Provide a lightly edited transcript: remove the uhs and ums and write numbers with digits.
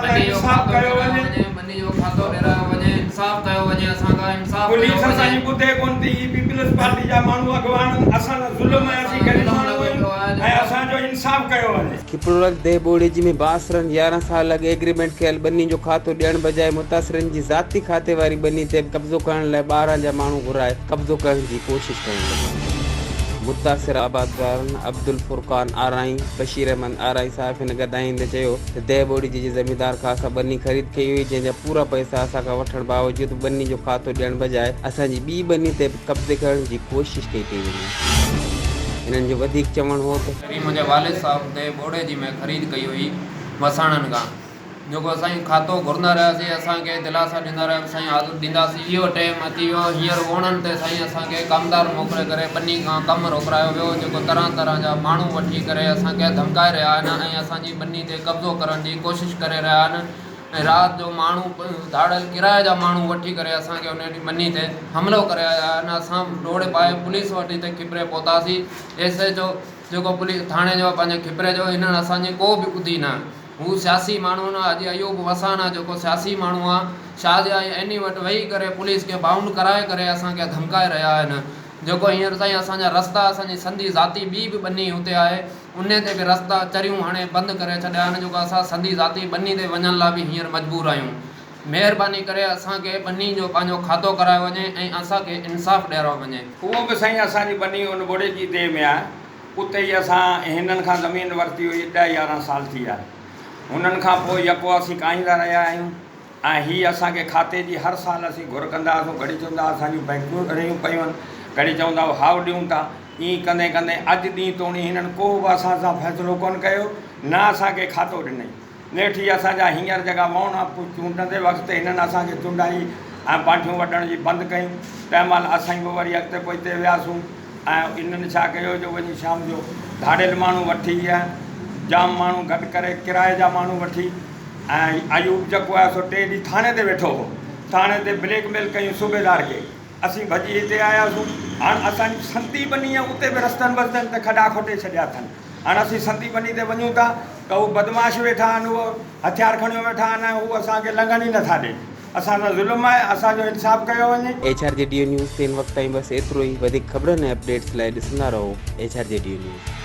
سان انصاف ڪيو وڃي. ٻني جو کاتو ڏيرايو وڃي انصاف ڪيو وڃي اسان کان انصاف ڪيو پوليس اسان وڃي. جي ٻڌي ڪونه ٿي هي پيپلز پارٽي جا ماڻهو اڳواڻ اسان سان ظلم ۽ اسين غريب ماڻهو آهيون ۽ اسان جو انصاف ڪيو وڃي. کپرو ديهه ٻوڙيجي ۾ بااثرن 11 سال اڳ ايگريمينٽ ڪيل ٻني جو کاتو ڏيڻ بجاء متاثرن جي ذاتي کاتي واري ٻني تي به قبضو ڪرڻ لاء ٻاهران جا ماڻهو گهرائي قبضو ڪرڻ جي ڪوشش ڪرڻ لڳا. متاثر آبادگارن عبدالفرقان آرائين، بشير احمد آرائين صحافين گڏائيندي چيو ته ديهه ٻوڙيجي جي زميندار کان اسان ٻني خريد ڪئي هئي جنهن جا پورا پئسا اسان کان وٺڻ باوجود ٻني جو کاتو ڏيڻ بجاء اسان جي ٻي ٻني تي به قبضي ڪرڻ جي ڪوشش ڪئي پئي وڃي. هنن جو وڌيڪ چوڻ هو ته. پهرين منهنجي والد صاحب ديهه ٻوڙيجي ۾ خريد ڪئي هئي وساڻن کان. جيڪو اسان کاتو گهرندا رهياسين اسان کي دلاسا ڏيندا رهيا سائين حاضر ڏينداسين اهو ٽيم اچي ويو هينئر ووڻن تي سائين اسان کي ڪمدار موڪلي ڪري ٻني کان ڪم روڪرايو ويو جيڪو طرح طرح جا ماڻهو وٺي ڪري اسان کي ڌمڪائي رهيا آهن ۽ اسان جي ٻني تي قبضو ڪرڻ جي ڪوشش ڪري رهيا آهن ۽ رات جو ماڻهو ڌاڙيل ڪرائي جا ماڻهو وٺي ڪري اسان کي ان ٻني تي حملو ڪري آيا آهن اسان ڊوڙ پائي پوليس وٽ هتي کپري پهتاسين ايس ايڇ او جيڪو پوليس ٿاڻي جو پنهنجي کپري جو هنن اسان جي ڪو به ٻڌي نه هو سياسي ماڻهو نه اڄ ايوب وساڻ آ جيڪو سياسي ماڻهو آ شاهه جي عيني وٽ ويهي ڪري پوليس کي بائونڊ ڪرائي ڪري اسان کي ڌمڪائي رهيا آهن جيڪو هينئر تائين اسان جا رستا اسان جي سندي ذاتي ٻي به ٻني هتي آهي انهي تي به رستا چريون هڻي بند ڪري ڇڏيا آهن جيڪو اسان سندي ذاتي ٻني تي وڃڻ لاء به هينئر مجبور آهيون مهرباني ڪري اسان کي ٻني جو پنهنجو کاتو ڪرايو وڃي ۽ اسان کي انصاف ڏياريو وڃي. اهو به سائين اسان جي ٻني ان ٻوڙي جي ديهه ۾ آهي اتي ئي اسان هنن کان زمين ورتي هئي، ڏهه 11 سال ٿي ويا. هنن کان پوء يڪو اسين ڪاهيندا رهيا آهيون ۽ هي اسان کي کاتي جي هر سال اسين گهر ڪندا هئاسون، گهڙي چوندا هئا اسان جون بئنڪون رهيون پيون آهن، گهڙي چوندا هئا هائو ڏيون ٿا. ائين ڪندي ڪندي اڄ ڏينهن توڻي هنن ڪو به اسان سان فيصلو ڪونه ڪيو، نه اسان کي کاتو ڏنائين. نيٺ هي اسان جا هينئر جيڪا ووڻ چونڊندي وقت هنن اسان کي چونڊائي ۽ بانٺيون وڍڻ جي بند ڪيون، تنهن مهل اسين به وري اڳتي پوئتي وياسون ۽ انهن ڇا ڪيو جو وڃي شام جو ڌاڙيل ماڻهو وٺي ۽ جام ماڻهو گڏ ڪري ڪرائي جا ماڻهو وٺي ۽ ايوب جيڪو آهي سو ٽي ڏينهن ٿاڻي تي ويٺو هو، ٿاڻي تي بليڪ ميل ڪيون صوبيدار کي، اسين ڀڄي هتي آياسون، هاڻ اسان جي سنتي ٻني آهي اتي به رستن بستن تي کڏا کوٽي ڇڏيا اٿن. هاڻ اسين سنڌي ٻني تي وڃون ٿا ته هو بدمعاش ويٺا آهن، هو هٿيار کڻيو ويٺا آهن ۽ هو اسان کي لنگهڻ ئي نٿا ڏين. اسان سان ظلم آهي، اسان جو انصاف ڪيو وڃي. H R G D news تي هن وقت تائين بس ايترو ئي، وڌيڪ خبرن ۽ اپڊيٽس لاء ڏسندا رهو H R G D news.